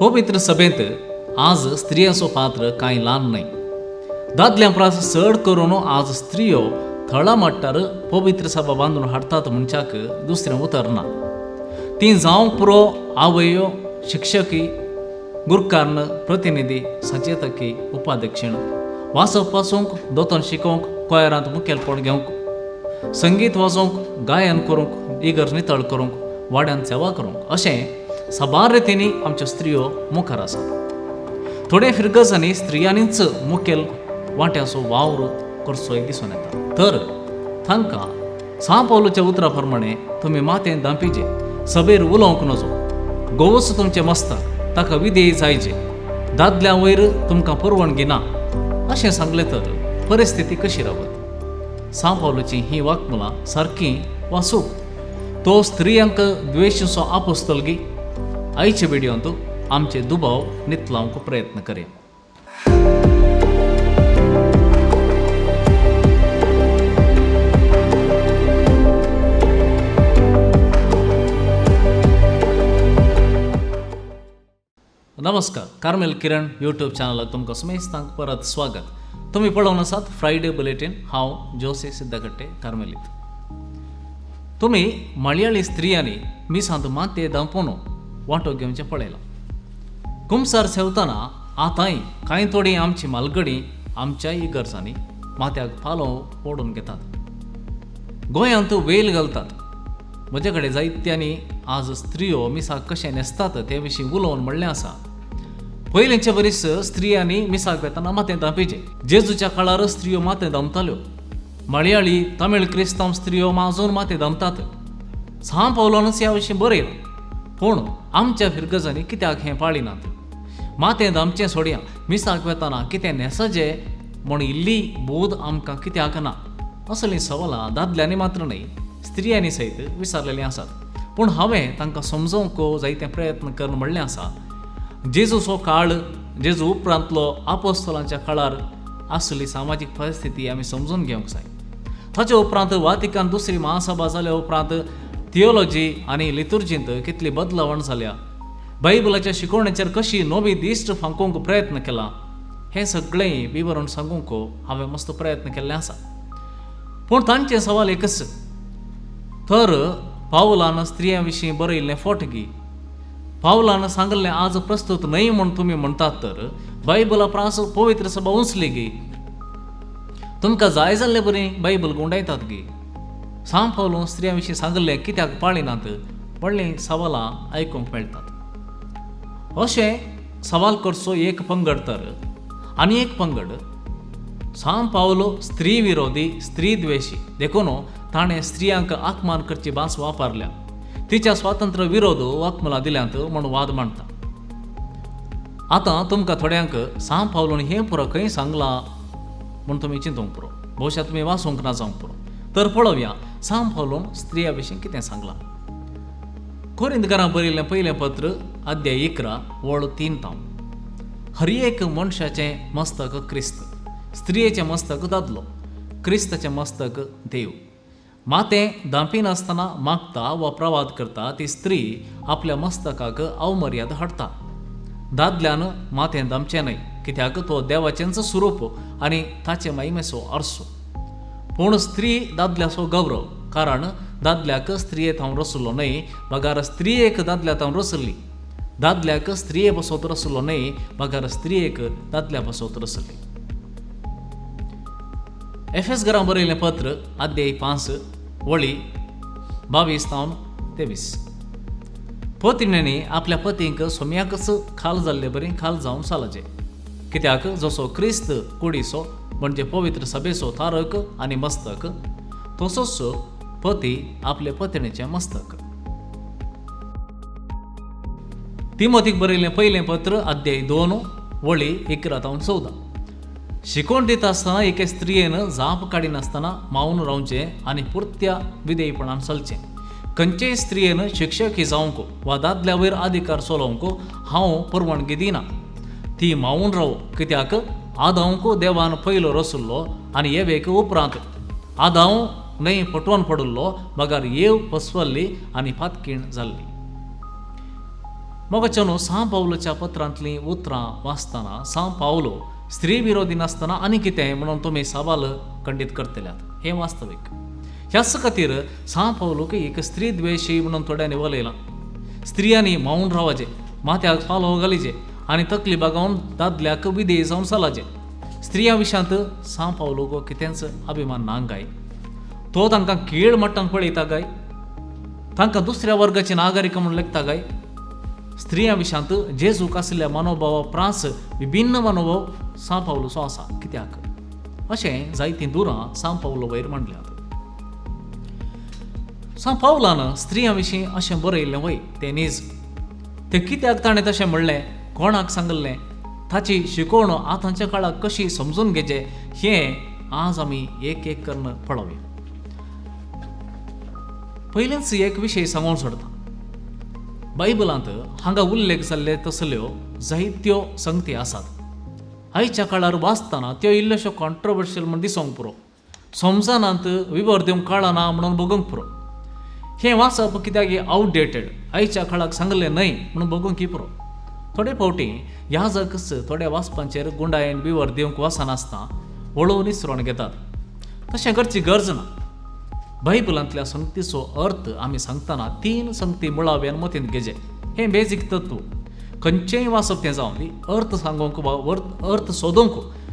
पवित्र सभेंत आज स्त्रियांचो पात्र कांय ल्हान न्हय. दादल्यां परस चड करून आज स्त्रियो थळा मट्टार पवित्र सभा बांदून हाडटात म्हणच्याक दुसरें उतर ना. ती जावंक पुरो आवयो, शिक्षकी, गुरकान्न, प्रतिनिधी, सचेतकी, उपाध्यक्षण, वाचप वाचूंक, दोतोन शिकोवंक, कोयरांत मुखेलपण घेवंक, संगीत वाजोवंक, गायन करूंक, इगर्ज नितळ करूंक, वाड्यान सेवा करूंक, अशें साबार रितींनी आमच्यो स्त्रियो मुखार आसात. थोडे फिरगजांनी स्त्रियांनीच मुखेल वांट्याचो वावर करचोय दिसून येता. तर तांकां सां पावलूच्या उतरा प्रमाणे तुमी माथें धांपिचे, सभेर उलोवंक नजो, गोवच तुमचें मस्तक, ताका विधेय जायचे, दादल्यां वयर तुमकां परवानगी ना अशें सांगलें तर परिस्थिती कशी रावत? सां पावलूची ही वाक्मुलां सारकी वाचूक तो स्त्रियांक द्वेशीचो आपोस्तलगी. आयचे व्हिडियोंत आमचे दुबाव नितलावंक प्रयत्न करया. नमस्कार, कार्मेल किरण यूट्यूब चॅनलाक तुमकां समेस्तांक परत स्वागत. तुमी पळोवन आसात फ्रायडे बुलेटीन. हांव जोसे सिद्धकट्टे कार्मेलीत. तुमी मळयाळी स्त्रियांनी मिसांत माते धांपून वांटो घेवचें पळयलां. कुमसार सेवतना आतांय कांय थोडीं आमची मालगडी आमच्याय इगर्जांनी माथ्याक पालो ओडून घेतात, गोंयांत वेल घालतात. म्हजे कडेन जायत्यांनी आज स्त्रियो मिसाक कशें न्हेसतात ते विशीं उलोवन म्हणलें आसा, पयलींचे बरीच स्त्रियांनी मिसाक वेतना माथें धांपिचें. जेजूच्या काळार स्त्रियो माथें धांपताल्यो. मळयाळी, तमीळ क्रिस्तांव स्त्रियो माजून माथें धांपतात. सां पावलानूच ह्या विशीं बरयलां. पूण आमच्या फिरगजांनी कित्याक हें पाळिनात? माथें धांपचें सोडया, मिसाक वेतना कितें न्हेसचें म्हूण इल्ली बोध आमकां कित्याक ना? असलीं सवालां दादल्यांनी मात्र न्हय, स्त्रियांनी सयत विचारलेलीं आसात. पूण हांवें तांकां समजोवंक जायते प्रयत्न करून म्हणलें आसा, जेजूचो काळ, जेजू उपरांतलो आपोस्तलांच्या काळार आसली सामाजीक परिस्थिती आमी समजून घेवंक जाय. ताचे उपरांत वातिकान दुसरी महासभा जाल्या उपरांत थियोलॉजी आनी लितुर्जींत कितली बदलावण जाल्या, बायबलाच्या शिकवणेचेर कशी नवी दिश्ट फांकोवंक प्रयत्न केला, हें सगळें विवरण सांगूंक हांवें मस्त प्रयत्न केल्ले आसा. पूण तांचें सवाल एकच, तर पावलान स्त्रियां विशीं बरयल्लें फोटगी, पावलान सांगल्लें आज प्रस्तुत न्हय म्हूण तुमी म्हणटात, तर बायबला प्रास पवित्र सभा उंचली गी? तुमकां जाय जाल्ले बरी बायबल गुंडायतात गी? सां पावलू स्त्रियां विशीं सांगल्लें कित्याक पाळिनात व्हडलीं सवालां आयकूंक मेळटात. अशें सवाल करचो एक पंगड, तर आनी एक पंगड सां पावलो स्त्री विरोधी, स्त्री द्वेशी, देखून ताणें स्त्रियांक आकमान करची भास वापरल्या, तिच्या स्वातंत्र्य विरोध वाक्मुलां दिल्यांत म्हूण वाद मांडटा. आतां तुमकां थोड्यांक सां पावलून हें पुरो खंय सांगलां म्हूण तुमी चिंतूंक पुरो, भोवशा तुमी वाचूंक ना जावंक पुरो. तर पळोवया सां पावलून स्त्रिया विशीं कितें सांगलां. कोरिंदकारां बरयल्लें पयलें पत्र अध्याय 11 वळ 3 तांव. हर एक मनशाचें मस्तक क्रिस्त, स्त्रियेचें मस्तक दादलो, क्रिस्ताचें मस्तक देव. माथें धांपिनासतना मागता वा प्रवाद करता ती स्त्री आपल्या मस्तकाक अवमर्याद हाडटा. दादल्यान माथें धांपचें न्हय, कित्याक तो देवाचेंच स्वरूप आनी ताचे महिमेचो आरसो. पूण स्त्री दादल्याचो गौरव, कारण दादल्याक स्त्रिये थावन रसलो न्हय, बगार स्त्रियेक दादल्या थावन रसली. दादल्याक स्त्रिये बसोत रसलो न्हय, बगार स्त्रियेक दादल्या बसोत रसली. एफएस घरां बरयलें पत्र अध्याय 5 वळी 22 तावन 23. पतिण्यांनी आपल्या पतींक सोम्याकच खाल जाल्ले बरी खाल जावन चलचें, कित्याक जसो क्रिस्त कुडीचो म्हणजे पवित्र सभेचो तारक आनी मस्तक, तसोच पती आपले पत्नीचें मस्तक. तिमोतीक बरयलें पयलें पत्र अध्याय 2 वळी 11 तावन 14. शिकवण दिता आसतना एके स्त्रियेन जाप काडिनासतना मावन रावचें आनी पुरत्या विधेयपणान चलचें. खंयचेय स्त्रियेन शिक्षकी जावंक वा दादल्या वयर अधिकार चलोवंक हांव परवानगी दिना. ती मावून राव, कित्याक आदांवक देवान पयलो रसुल्लो आनी येवेक उपरांत. आदांव न्हय फटोवन पडिल्लो, बगर येव पसवल्ली आनी फातकीण जाल्ली. मोगाच्यानो, सां पावलोच्या पत्रांतलीं उतरां वाचतना सां पावलो स्त्री विरोधी नासतना आनी कितें म्हणून तुमी सवाल खंडीत करतल्यात, हें वास्तवीक. ह्याच खातीर सां पावलोक एक स्त्री द्वेशी म्हणून थोड्यांनी उलयलां. स्त्रियांनी मौन रावाचें, माथ्याक पालो घालीचे आनी तकली बागोवन दादल्याक विधेय जावन चलाचें. स्त्रियां विशयांत सां पावलोक कितेंच अभिमान ना काय? तो तांकां कीळ मट्टान पळयता काय? तांकां दुसऱ्या वर्गाची नागरीक म्हणून लेखता काय? स्त्रियां विशयांत जेजूक आशिल्ल्या मनोभावा प्रास विभिन्न मनोभाव सां पावलोचो आसा कित्याक? अशें जायतीं दुरां सां पावलो वयर मांडल्यात. सां पावलान स्त्रियां विशीं अशें बरयल्लें वय तें नीज. तें कित्याक ताणें तशें म्हणलें, कोणाक सांगिल्लें, ताची शिकवण आतांच्या काळाक कशी समजून घेवचें हें आज आमी एक एक करून पळोवया. पयलेंच एक विशय सांगून सोडता. बायबलांत हांगा उल्लेख जाल्ले तसल्यो जायत्यो संगती आसात. आयच्या काळार वाचतना त्यो इल्ल्योश्यो कॉन्ट्रोवर्शियल म्हूण दिसूंक पुरो, समजनात, विवर दिवंक कळना म्हणून बगूंक पुरो. हें वाचप कित्याक आवटडेटेड, आयच्या काळाक सांगलें न्हय म्हणून बगूंक पुरो. थोडे फावटी याजकच थोड्या वाचपांचेर गुंडायेन विवर दिवंक वचनासतना वळोवन निसरोण घेतात. तशें करची गरज ना. बायबलांतल्या संगतीचो अर्थ आमी सांगतना तीन संगती मुळाव्यान मतींत घेजे. हें बेजीक तत्व. खंयचेंय वाचप तें जावं दी, अर्थ सांगूंक वा अर्थ सोदूंक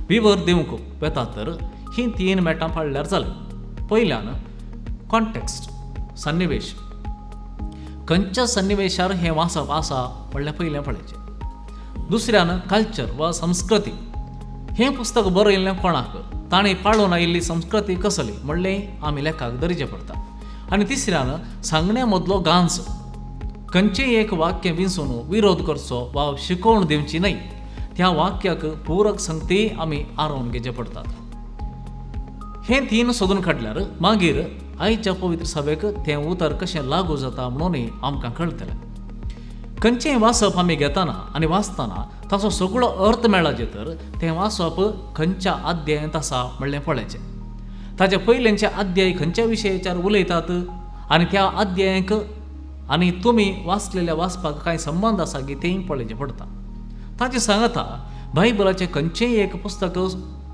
विवर दिवंक वेता तर हीं तीन मेटां पाळल्यार जालें. पयल्यान कॉन्टेक्स्ट, सन्निवेश. खंयच्या सन्निवेशार हें वाचप आसा म्हणल्यार पयलें पळयचें. दुसऱ्यान कल्चर वा संस्कृती. हें पुस्तक बरयल्लें कोणाक, ताणें पाळून आयिल्ली संस्कृती कसली म्हणलें आमी लेखाक दर्जे पडटा. आनी तिसऱ्यान सांगण्या मदलो गांच. खंयचेंय एक वाक्य विंचून विरोध करचो वा शिकोवण दिवची न्हय, त्या वाक्याक पूरक संगती आमी आरोवन घेवचे पडटात. हें तीन सोदून काडल्यार मागीर आयच्या पवित्र सभेक तें उतर कशें लागू जाता म्हणूनय आमकां कळटलें. खंयचेंय वाचप आमी घेतना आनी वाचतना ताचो सगळो अर्थ मेळाचे तर तें वाचप खंयच्या अध्यायांत आसा म्हणलें पळयचें. ताच्या पयलेंचे अध्याय खंयच्या विशयाचेर उलयतात आनी त्या अध्यायांक आनी तुमी वाचलेल्या वाचपाक कांय संबंद आसा की तेंय पळयचें पडटा. ताचें सांगता बायबलाचें खंयचेंय एक पुस्तक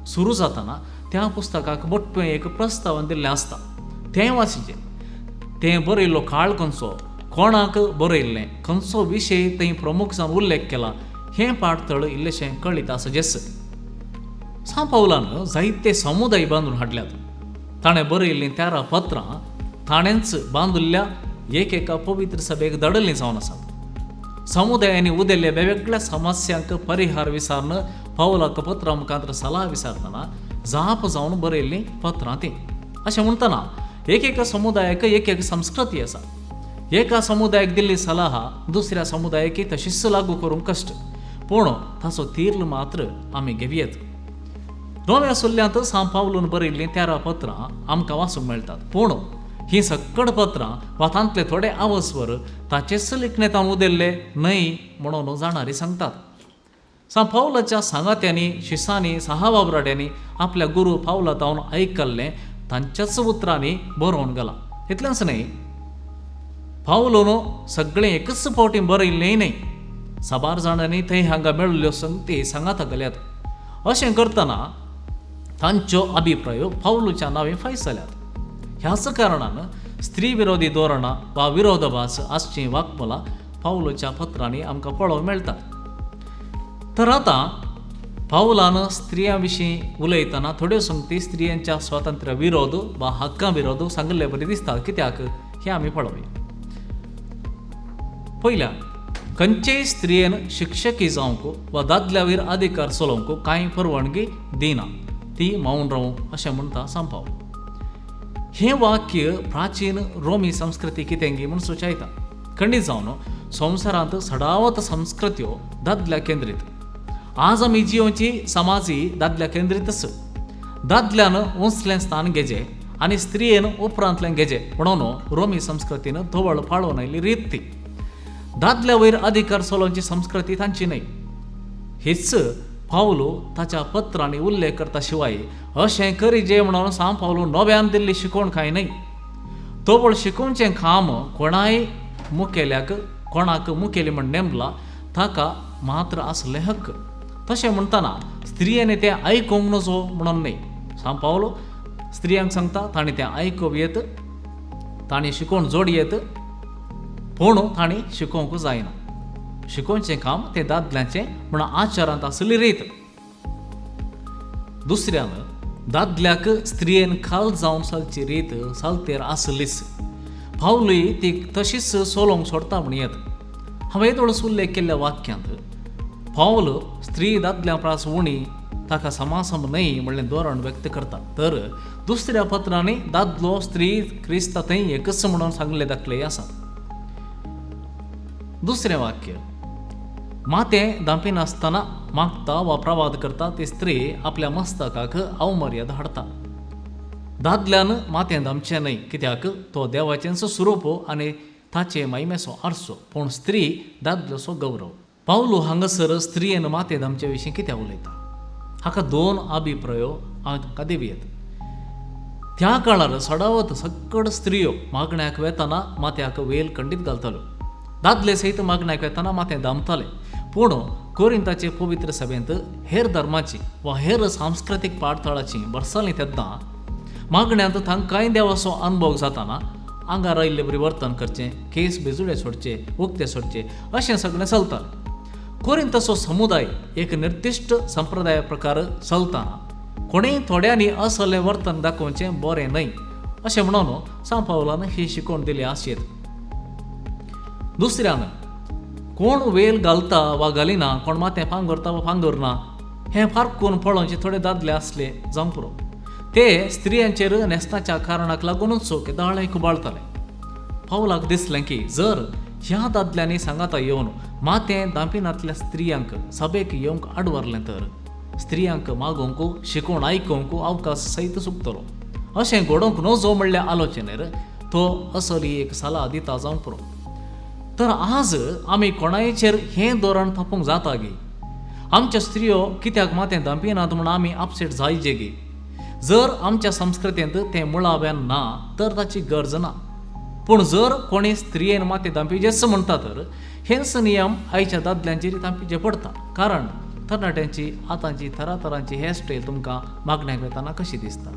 सुरू जातना त्या पुस्तकाक मोटवें एक प्रस्तावन दिल्लें आसता, तें वाचिचें. तें बरयल्लो काळ खंयचो, कोणाक बरयल्लें, खंयचो विशय थंय प्रमुख जावन उल्लेख केला हें पाठतळ इल्लेशें कळीत आसा. जेस सां पावलान जायते समुदाय बांदून हाडल्यात. ताणें बरयल्लीं 13 पत्रां ताणेंच बांदिल्ल्या एक एका पवित्र सभेक धाडिल्लीं जावन आसात. समुदायांनी उदेल्ल्या वेगवेगळ्या समस्यांक परिहार विचारून पावलाक पत्रां मुखार सलाह विचारतना जाप जावन बरयल्लीं पत्रां तीं. अशें म्हणटना एक एका समुदायाक एक एक संस्कृती आसा. एका समुदायाक दिल्ली सलाह दुसऱ्या समुदायाक तशीच लागू करूंक कश्ट, पूण ताचो तीर्ल मात्र आमी घेवयेत. नव्या सुल्ल्यांत सां पावलून बरयल्लीं 13 पत्रां आमकां वाचूंक मेळटात, पूण हीं सक्कड पत्रां वा तांतले थोडे आवस्वर ताचेच लिखणेंत उदेल्ले न्हय म्हणून जाणारी सांगतात. सां पावलाच्या सांगात्यांनी, शिसांनी, सहावाबराड्यांनी आपल्या गुरू पावला तावन आयकल्लें तांच्याच उतरांनी बरोवन गेलां. इतलेंच न्हय, पावलोन सगळें एकच फावटी बरयल्लेंय न्हय, साबार जाणांनी थंय हांगा मेळिल्ल्यो संगती सांगाता गेल्यात. अशें करतना तांच्यो अभिप्रायो पावलूच्या नांवे फायस जाल्यात. ह्याच कारणान स्त्री विरोधी धोरणां वा विरोधाभास आसचीं वाक्मलां पावलूच्या पत्रांनी आमकां पळोवंक मेळटात. तर आतां पावलान स्त्रियां विशीं उलयतना थोड्यो संगती स्त्रियांच्या स्वातंत्र्य विरोध वा हक्कां विरोध सांगिल्ले बरी दिसतात, कित्याक हें आमी पळोवया. पयल्या, खंयचेय स्त्रियेन शिक्षकी जावंक वा दादल्या वयर अधिकार चलोवंक कांय परवानगी दिना, ती मौन रावूं अशें म्हणटा सां पावल. हें वाक्य प्राचीन रोमी संस्कृती कितेंगी म्हूण सुचयता. खंडीत जावन संवसारांत सडावत संस्कृत्यो दादल्या केंद्रीत. आज आमी जियोची समाजी दादल्या केंद्रीतच. दादल्यान उंचलें स्थान घेजे आनी स्त्रियेन उपरांतलें घेजे म्हणून रोमी संस्कृतीन धवळ पाळोवन आयिल्ली रीत ती. दादल्या वयर अधिकार चलोवची संस्कृती तांची न्हय. हीच पावलो ताच्या पत्रांनी उल्लेख करता. शिवाय अशें करिजे म्हणून सां पावलो नव्यान दिल्ली शिकवण कांय न्हय. तोवळ शिकोवचें काम कोणाय मुखेल्याक कोणाक मुखेली म्हण नेमला ताका मात्र आसले हक्क. तशें म्हणटना स्त्रियांनी तें आयकूंक नजो म्हणून न्हय. सांव पावलो स्त्रियांक सांगता तांणी तें आयकूंक येत, तांणी शिकोवन जोड येत, पूण तांणी शिकोवंक जायना. शिकोवचें काम तें दादल्यांचें म्हण आचारांत आसली रीत. दुसऱ्यान दादल्याक स्त्रियेन खाल जावन चलची रीत सालतेर आसलीच. पावलूय ती तशीच चलोवंक सोडटा म्हण येत. हांवें येदोळच उल्लेख केल्ल्या वाक्यांत पावल स्त्री दादल्या परस उणी, ताका समासम न्हय म्हणलें धोरण व्यक्त करता, तर दुसऱ्या पत्रांनी दादलो स्त्री क्रिस्ता थंय एकच म्हणून सांगले दाखले आसात. दुसरें वाक्य, मातें धांपिनासतना मागता वा प्रवाद करता ती स्त्री आपल्या मस्तकाक अवमर्याद हाडटा. दादल्यान मातें धांपचें न्हय, कित्याक तो देवाचेंच स्वरूप आनी ताचे महिमेचो आरसो, पूण स्त्री दादल्याचो गौरव. पावलू हांगासर स्त्रियेन मातें धांपचे विशीं कित्याक उलयता? हाका दोन अभिप्रयो हांवें तुमकां दिवयेत. त्या काळार सडावत सकड स्त्रियो मागण्याक वेतना माथ्याक वेल खंडीत घालताल्यो. दादले सयत मागण्याक वेतना माथें धांपताले. पूण कोरिंताचे पवित्र सभेंत हेर धर्माची वा हेर सांस्कृतीक पाठथळाची बरसाली तेन्ना मागण्यांत तांकांय देवाचो अनुभव जाताना आंगार आयिल्ले बरी वर्तन करचें, केस बेजुडे सोडचे, उक्ते सोडचे अशें सगळें चलतालें. कोरिंताचो समुदाय एक निर्दिश्ट संप्रदाय प्रकार चलतना कोणेय थोड्यांनी असलें वर्तन दाखोवचें बरें न्हय अशें म्हणून सांव पावलान ही शिकवण दिली आसयेत. दुसऱ्यान कोण वेल घालता वा घालिना, कोण माथें पांगुरता वा पांगुरना हें फारकून पळोवचे थोडे दादले आसले जावंक पुरो. ते स्त्रियांचेर न्हेसणाच्या कारणाक लागूनच केदाळें खुबाळताले. पावलाक दिसलें की जर ह्या दादल्यांनी सांगाता येवन माथें धांपिनातल्या स्त्रियांक सभेक येवंक आडवरलें तर स्त्रियांक मागोवंक, शिकोवन आयकूंक अवकाश सयत चुकतलो. अशें घडोवंक नजो म्हणल्या आलोचनेर तो असली एक सलाह दिता जावंक पुरो. तर आज आमी कोणायचेर हें धोरण थापूंक जाता गी? आमच्या स्त्रियो कित्याक माथें धांपिनात म्हूण आमी अपसेट जायजे गी? जर आमच्या संस्कृतींत तें मुळाव्यान ना तर ताची गरज ना. पूण जर कोणी स्त्रियेन माथें धांपिजेच म्हणटा तर हेच नियम आयच्या दादल्यांचेर धांपिजे पडटा. कारण तरणाट्यांची आतांची तरातरांची हेअरस्टायल तुमकां मागण्याक वेतना कशी दिसता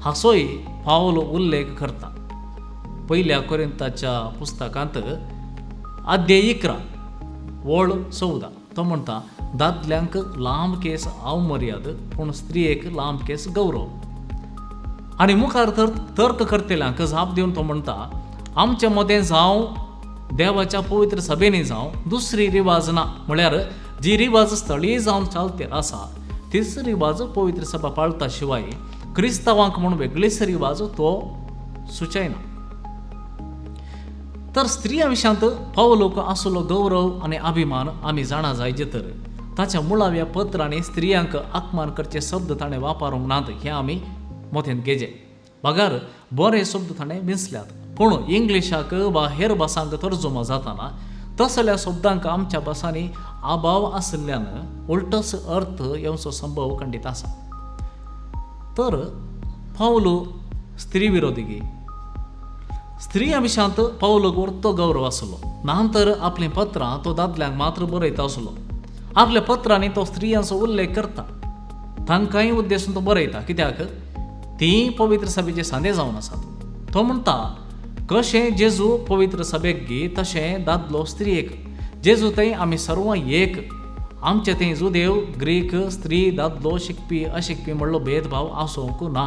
हाचोय पावल उल्लेख करता. पयल्या कोरिंताच्या पुस्तकांत अध्याय 11 ओळ 14 तो म्हणटा, दादल्यांक लांब केस अवमर्याद, पूण स्त्रियेक लांब केस गौरव. आनी मुखार तर तर्क करतल्यांक जाप दिवन तो म्हणटा, आमचे मदें जावं देवाच्या पवित्र सभेनी जावं दुसरी रिवाज ना, म्हळ्यार जी रिवाज स्थळीय जावन चालतेर आसा तीच रिवाज पवित्र सभा पाळटा शिवाय क्रिस्तांवांक म्हूण वेगळीच रिवाज तो सुचयना. तर स्त्रियां विशयांत पावलोक आसलो गौरव आनी अभिमान आमी जाणा जायजे तर ताच्या मुळाव्या पत्रांनी स्त्रियांक अपमान करचे शब्द ताणें वापरूंक नात हें आमी मोतेंत घेजे. बगर बरे शब्द ताणें विंचल्यात, पूण इंग्लिशाक वा हेर भासांक तर्जुमा जाताना तसल्या शब्दांक आमच्या भासांनी अभाव आशिल्ल्यान उलटोच अर्थ येवचो संभव खंडीत आसा. तर पावलो स्त्री विरोधी गी? स्त्रियां विशयांत पावलोक उरतो गौरव आसलो ना तर आपलीं पत्रां तो दादल्यांक मात्र बरयता आसलो. आपल्या पत्रांनी तो स्त्रियांचो उल्लेख करता, तांकांय उद्देशून तो बरयता, कित्याक तीं पवित्र सभेचे सांदे जावन आसात. तो म्हणटा, कशें जेजू पवित्र सभेक गी तशें दादलो स्त्रियेक, जेजू थंय आमी सर्वां एक, आमचे थंय जुदेव ग्रीक स्त्री दादलो शिकपी अशिकपी म्हणलो भेदभाव आसूंक ना.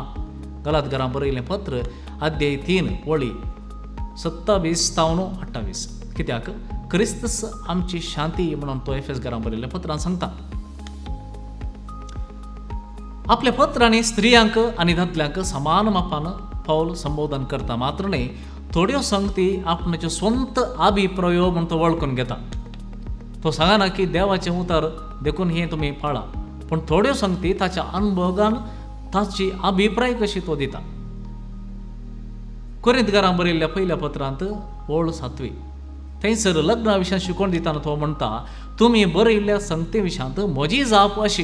गलात घरां बरयलें पत्र अध्याय 3 वळी 27 तावन 28. कित्याक क्रिस्तस आमची शांती म्हणून तो एफेस घरां बरयल्ल्या पत्रान सांगता. आपल्या पत्रांनी स्त्रियांक आनी दादल्यांक समान मापान पावल संबोधन करता, मात्र न्हय थोड्यो संगती आपणाच्यो स्वंत अभिप्रयोग म्हूण तो वळखून घेता. तो सांगना की देवाचें उतर देखून हें तुमी पाळा, पूण थोड्यो संगती ताच्या अनुभोगान ताची अभिप्राय कशी तो दिता. कोरिंत घरां बरयल्ल्या पयल्या पत्रांत ओळ 7 थंयसर लग्ना विशयांत शिकोवन दितना तो म्हणटा, तुमी बरयल्ल्या संगते विशयांत म्हजी जाप अशी.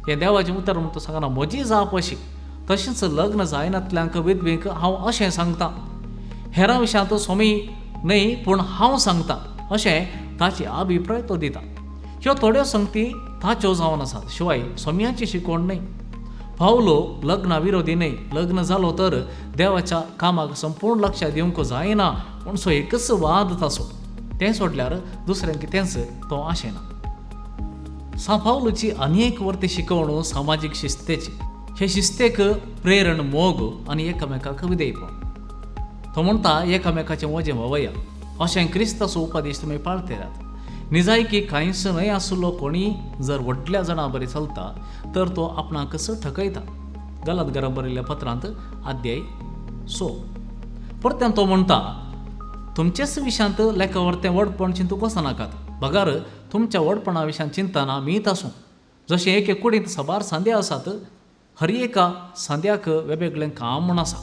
हें देवाचें उतर म्हूण तो सांगना, म्हजी जाप अशी. तशेंच लग्न जायनातल्यांक विधवेंक हांव अशें सांगता, हेरां विशयांत स्वामी न्हय, पूण हांव सांगता अशें ताची अभिप्राय तो दिता. ह्यो थोड्यो संगती ताच्यो जावन आसात, शिवाय सोम्याची शिकवण न्हय. पावलो लग्ना विरोधी न्हय. लग्न जालो तर देवाच्या कामाक संपूर्ण लक्ष दिवंक जायना पूण सो एकच वाद तासो, तें सोडल्यार दुसरें कितेंच तो आशेना. सां पावलूची अनेक वर्ती शिकवण सामाजीक शिस्तेची. हे शिस्तेक प्रेरण, मोग आनी एकामेकाक विधेयपण. तो म्हणटा एकामेकाचें वजें व्हवया अशें क्रिस्ताचो उपदेश तुमी पाळतेरात. निजायकी कांयच न्हय आसलो कोणी जर व्हडल्या जाणां बरी चलता तर तो आपणाकच ठकयता. गलत घरा बरयल्ल्या पत्रांत अध्याय 6. परत्यान तो म्हणटा तुमचेच विशयांत लेखावर तें व्हडपण चिंतूंक वचनाकात, बगार तुमच्या व्हडपणा विशयान चिंतना मीत आसूं. जशें एके कुडींत साबार सांदे आसात, हर एका सांद्याक वेगवेगळें काम म्हूण आसा,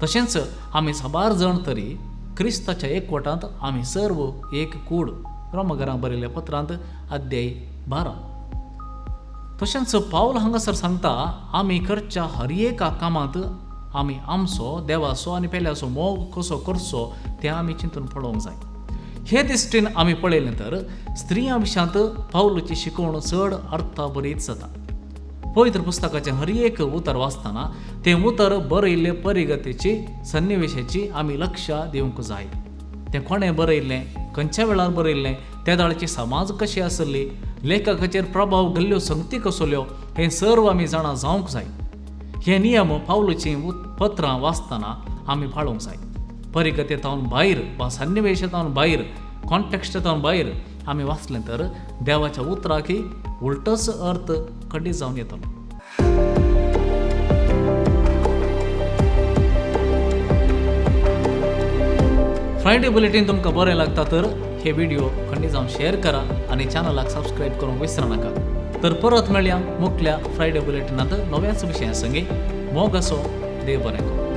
तशेंच आमी साबार जण तरी क्रिस्ताच्या एकवटांत आमी सर्व एक कूड. रोमघरां बरयल्ल्या पत्रांत अध्याय 12. तशेंच पावल हांगासर सांगता आमी करच्या हर एका कामांत आमी आमचो देवाचो आनी पेल्याचो मोग कसो करचो तें आमी चिंतून पळोवंक जाय. हे दृश्टीन आमी पळयलें तर स्त्रियां विशयांत पावलूची शिकवण चड अर्थाभरीत जाता. पवित्र पुस्तकाचें हर एक उतर वाचतना तें उतर बरयल्ले परिगतेची सन्निवेशाची आमी लक्ष दिवंक जाय. तें कोणें बरयल्लें, खंयच्या वेळार बरयल्लें, त्या दाळची समाज कशी आसली, लेखकाचेर प्रभाव घाल्ल्यो संगती कसल्यो, हें सर्व आमी जाणा जावंक जाय. हे नियम पावलूचीं पत्रां वाचतना आमी पाळोवंक जाय. परिगतेतावन भायर वा सन्निवेशातावन भायर, कॉन्टेक्स्टातावन भायर आमी वाचलें तर देवाच्या उतराकी उलटोच अर्थ खंडीत जावन येतलो. फ्रायडे बुलेटीन तुमकां बरें लागता तर हे व्हिडिओ खंडीत जावन शेअर करा आनी चॅनलाक सबस्क्रायब करूंक विसरू नाका. तर परत मेळया मुखल्या फ्रायडे बुलेटिनांत नव्याच विशया संगी. मोग असो, देव बरें करूं.